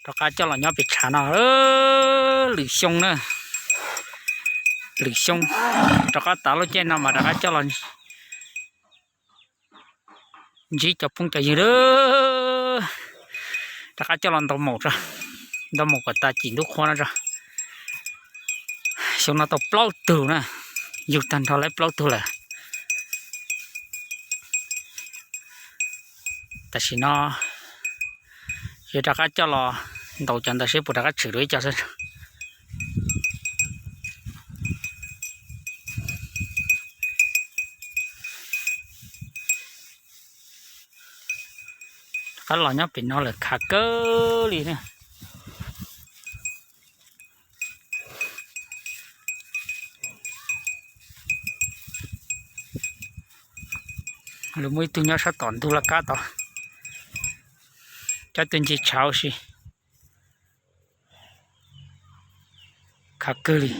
Rov qab coj los nyob pem tshav no, lwm xyoo na, lwm xyoo rov qab tav lub caij no mas rov qab coj los ntsib cov phooj cov ywg lawm. Rov qab coj los ntaus maum, ntaus maum kom tas cim ntuj qhua no tso. Xyoo no tau plaub tug na, yug tag nrho lawm plaub tug lawm. Tam sim no yuav rov qab coj los ntaus cov ntawd seb puas rov qab tshwm dua ib co xwb. Rov qab los nyob pem no lawm khav kawg li na. Lawv muaj ib tug nyob sab tom ntug laj kab tod, cov tug ncig tshav ua si, khav kawg li.